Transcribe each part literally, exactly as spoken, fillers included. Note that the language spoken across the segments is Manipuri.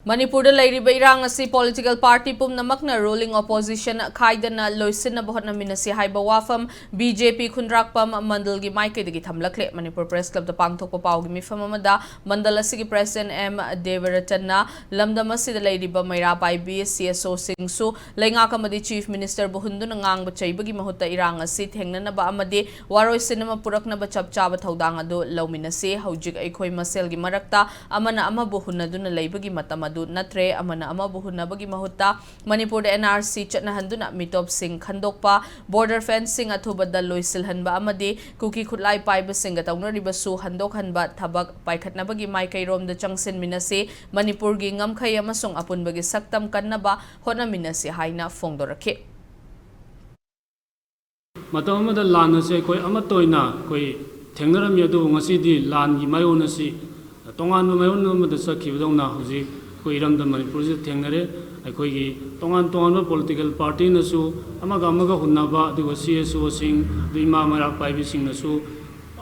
ꯃꯅꯤꯄꯨꯔꯗ ꯂꯩꯔꯤꯕ ꯏꯔꯥꯡ ꯑꯁꯤ political party ꯄꯨꯝꯅꯃꯛꯅ ruling opposition ꯈꯥꯏꯗꯅ ꯂꯣꯏꯁꯤꯟꯅꯕ ꯍꯣꯠꯅꯃꯤꯟꯅꯁꯤ ꯍꯥꯏꯕ ꯋꯥꯐꯝ B J P ꯈꯨꯟꯗ꯭ꯔꯥꯛꯄꯝ ꯃꯟꯗꯜꯒꯤ ꯃꯥꯏꯀꯩꯗꯒꯤ ꯊꯝꯂꯛꯂꯦ꯫ ꯃꯅꯤꯄꯨꯔ Press Clubꯇ ꯄꯥꯡꯊꯣꯛꯄ ꯄꯥꯎꯒꯤ ꯃꯤꯐꯝ ꯑꯃꯗ ꯃꯟꯗꯜ ꯑꯁꯤꯒꯤ President M ꯗꯦꯕꯔꯇꯟꯅ ꯂꯝꯗꯝ ꯑꯁꯤꯗ ꯂꯩꯔꯤꯕ ꯃꯩꯔꯥ ꯄꯥꯏꯕꯤ C S Oꯁꯤꯡꯁꯨ ꯂꯩꯉꯥꯛ ꯑꯃꯗꯤ Chief Ministerꯕꯨ ꯍꯨꯟꯗꯨꯅ ꯉꯥꯡꯕ ꯆꯩꯕꯒꯤ ꯃꯍꯨꯠꯇ ꯏꯔꯥꯡ ꯑꯁꯤ ꯊꯦꯡꯅꯅꯕ ꯑꯃꯗꯤ ꯋꯥꯔꯣꯏꯁꯤꯟ ꯑꯃ ꯄꯨꯔꯛꯅꯕ ꯆꯞ ꯆꯥꯕ ꯊꯧꯗꯥꯡ ꯑꯗꯨ ꯂꯧꯃꯤꯟꯅꯁꯤ꯫ ꯍꯧꯖꯤꯛ ꯑꯩꯈꯣꯏ ꯃꯁꯦꯜꯒꯤ ꯃꯔꯛꯇ ꯑꯃꯅ ꯑꯃꯕꯨ ꯍꯨꯟꯅꯗꯨꯅ ꯂꯩꯕꯒꯤ ꯃꯇꯝ ꯑꯗꯨ ꯅꯠꯇ꯭ꯔꯦ꯫ ꯑꯃꯅ ꯑꯃꯕꯨ ꯍꯨꯟꯅꯕꯒꯤ ꯃꯍꯨꯠꯇ ꯃꯅꯤꯄꯨꯔꯗ N R C ꯆꯠꯅꯍꯟꯗꯨꯅ ꯃꯤꯇꯣꯞꯁꯤꯡ ꯈꯟꯗꯣꯛꯄ, border fencing ꯑꯊꯨꯕꯗ ꯂꯣꯏꯁꯤꯜꯍꯟꯕ ꯑꯃꯗꯤ ꯀꯨꯀꯤ ꯈꯨꯠꯂꯥꯏ ꯄꯥꯏꯕꯁꯤꯡꯒ ꯇꯧꯅꯔꯤꯕꯁꯨ ꯍꯟꯗꯣꯛꯍꯟꯕ ꯊꯕꯛ ꯄꯥꯏꯈꯠꯅꯕꯒꯤ ꯃꯥꯏꯀꯩꯔꯣꯝꯗ ꯆꯪꯁꯤꯟꯃꯤꯟꯅꯁꯤ꯫ ꯃꯅꯤꯄꯨꯔꯒꯤ ꯉꯝꯈꯩ ꯑꯃꯁꯨꯡ ꯑꯄꯨꯟꯕꯒꯤ ꯁꯛꯇꯝ ꯀꯟꯅꯕ ꯍꯣꯠꯅꯃꯤꯟꯅꯁꯤ ꯍꯥꯏꯅ ꯐꯣꯡꯗꯣꯔꯛꯈꯤ꯫ ꯃꯇꯝ ꯑꯃꯗ ꯂꯥꯟ ꯑꯁꯤ ꯑꯩꯈꯣꯏ ꯑꯃꯠꯇ ꯑꯣꯏꯅ ꯑꯩꯈꯣꯏ ꯊꯦꯡꯅꯔꯝꯃꯤ, ꯑꯗꯨꯕꯨ ꯉꯁꯤꯗꯤ ꯂꯥꯟꯒꯤ ꯃꯥꯏꯑꯣꯟ ꯑꯁꯤ ꯇꯣꯉꯥꯟꯕ ꯃꯥꯏꯑꯣꯟ ꯑꯃꯗ ꯆꯠꯈꯤꯕꯗꯧꯅ ꯍꯧꯖꯤꯛ ꯑꯩꯈꯣꯏ ꯏꯔꯝꯗꯝ ꯃꯅꯤꯄꯨꯔꯁꯤꯗ ꯊꯦꯡꯅꯔꯦ꯫ ꯑꯩꯈꯣꯏꯒꯤ ꯇꯣꯉꯥꯟ ꯇꯣꯉꯥꯟꯕ political partyꯅꯁꯨ ꯑꯃꯒ ꯑꯃꯒ ꯍꯨꯟꯅꯕ, ꯑꯗꯨꯒ C S Oꯁꯤꯡ, ꯑꯗꯨ ꯏꯃꯥ ꯃꯩꯔꯥ ꯄꯥꯏꯕꯤꯁꯤꯡꯅꯁꯨ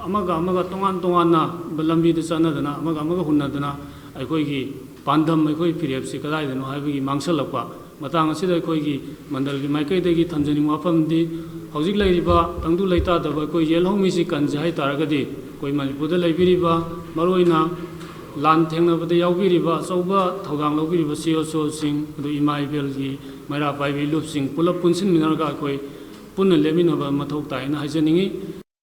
ꯑꯃꯒ ꯑꯃꯒ ꯇꯣꯉꯥꯟ ꯇꯣꯉꯥꯟꯅ ꯂꯝꯕꯤꯗ ꯆꯠꯅꯗꯅ, ꯑꯃꯒ ꯑꯃꯒ ꯍꯨꯟꯅꯗꯅ ꯑꯩꯈꯣꯏꯒꯤ ꯄꯥꯟꯗꯝ, ꯑꯩꯈꯣꯏ ꯐꯤꯔꯦꯞꯁꯤ ꯀꯗꯥꯏꯗꯅꯣ ꯍꯥꯏꯕꯒꯤ ꯃꯥꯡꯁꯜꯂꯛꯄ ꯃꯇꯥꯡ ꯑꯁꯤꯗ ꯑꯩꯈꯣꯏꯒꯤ ꯃꯟꯗꯜꯒꯤ ꯃꯥꯏꯀꯩꯗꯒꯤ ꯊꯝꯖꯅꯤꯡꯕ ꯋꯥꯐꯝꯗꯤ, ꯍꯧꯖꯤꯛ ꯂꯩꯔꯤꯕ ꯇꯪꯗꯨ ꯂꯩꯇꯥꯗꯕ ꯑꯩꯈꯣꯏ ꯌꯦꯜꯍꯧꯃꯤꯁꯤ ꯀꯟꯁꯦ ꯍꯥꯏ ꯇꯥꯔꯒꯗꯤ, ꯑꯩꯈꯣꯏ ꯃꯅꯤꯄꯨꯔꯗ ꯂꯩꯕꯤꯔꯤꯕ, ꯃꯔꯨꯑꯣꯏꯅ ꯂꯥꯟ ꯊꯦꯡꯅꯕꯗ ꯌꯥꯎꯕꯤꯔꯤꯕ, ꯑꯆꯧꯕ ꯊꯧꯗꯥꯡ ꯂꯧꯕꯤꯔꯤꯕ C S Oꯁꯤꯡ, ꯑꯗꯨ ꯏꯃꯥ ꯏꯕꯦꯜꯒꯤ ꯃꯩꯔꯥ ꯄꯥꯏꯕꯤ ꯂꯨꯞꯁꯤꯡ ꯄꯨꯂꯞ ꯄꯨꯟꯁꯤꯟꯃꯤꯟꯅꯔꯒ ꯑꯩꯈꯣꯏ ꯄꯨꯟꯅ ꯂꯦꯞꯃꯤꯟꯅꯕ ꯃꯊꯧ ꯇꯥꯏꯅ ꯍꯥꯏꯖꯅꯤꯡꯏ꯫